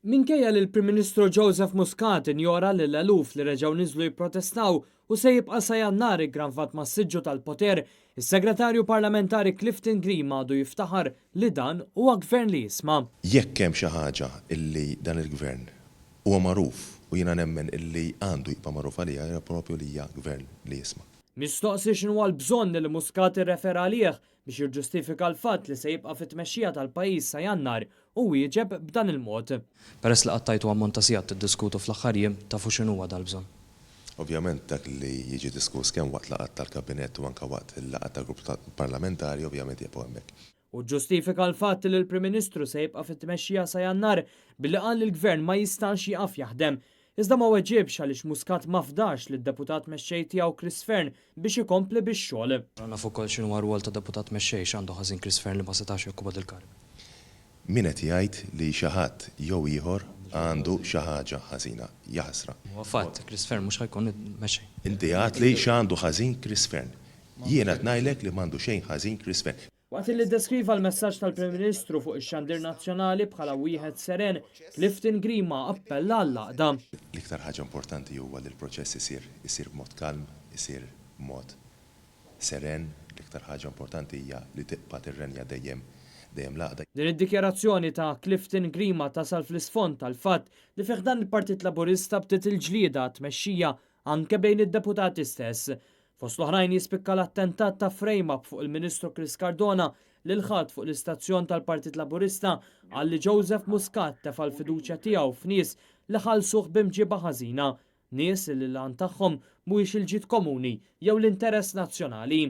Minkejja li l-Prim Ministru Joseph Muscat injora lil eluf li reġgħu niżlu jipprotestaw u se jibqa' sa Jannar iggranfat mas-siġġu tal-poter, is-Segretarju Parlamentari Clifton Grima għadu jiftaħar li dan huwa gvern li jisma'. Jekk hemm xi ħaġa illi dan il-gvern huwa magħruf u jiena nemmen illi għandu jibqa' magħruf għaliha hija propju li hija gvern li jisma'. Mistoqsi x'inhuwa l-bżonn li Muscat irrefera għalih biex jiġġustifika l-fatt li se jibqa' fit-tmexxija tal-pajjiż sa Jannar, hu wieġeb b'dan il-mod. Peress li qattajtu ammont ta' sigħat tiddiskutu fl-aħħar jiem, tafu x'inhuwa dal-bżonn? Ovvjament dak li jiġi diskuss kemm waqt laqgħat tal-Kabinett u anke waqt il-laqgħat tal-grupp parlamentari ovvjament jibqgħu hemmhekk. Hu ġġustifika l-fatt li l-Prim Ministru se jibqa' fit-tmexxija sa Jannar billi qal li l-Gvern ma jistax jieqaf jaħdem. Iżda ma weġibx għaliex Muscat ma fdax lid-Deputat Mexxej tiegħu Chris Fearne biex ikompli bix-xogħol. Però nafu wkoll x'inhuwa r-rwol ta' Deputat Mexxej, x'għandu ħażin Chris Fearne li ma setax jokkupa dil-kariga? Min qed jgħid li xi ħadd jew ieħor għandu xi ħaġa ħażina? Jaħasra. Huwa fatt, Chris Fearne mhux ħa jkun mexxej. Inti għedtli x'għandu ħażin Chris Fearne. Jiena qed ngħidlek li m'għandu xejn ħażin Chris Fearne. Waqt li ddeskriva l-messaġġ tal-Prim Ministru fuq ix-xandir nazzjonali bħala wieħed seren, Clifton Grima appella għall-għaqda. L-iktar ħaġa importanti huwa li l-proċess isir isir b'mod kalm, isir b'mod seren. L-iktar ħaġa importanti hija li tibqa' tirrenja dejjem dejjem l-għaqda. Din id-dikjarazzjoni ta' Clifton Grima tasal fl-isfond tal-fatt li fi ħdan il-Partit Laburista bdiet il-ġlieda għat-tmexxija anke bejn id-deputati stess. Fost l-oħrajn jispikka l-attentat ta' frame-up fuq il-Ministru Chris Cardona li l-Ħadd fuq l-istazzjon tal-Partit Laburista qal li Joseph Muscat tefa' l-fiduċja tiegħu f'nies li ħallsuh b'imġiba ħażina, nies li l-għan tagħhom mhuwiex il-ġid komuni jew l-interess nazzjonali.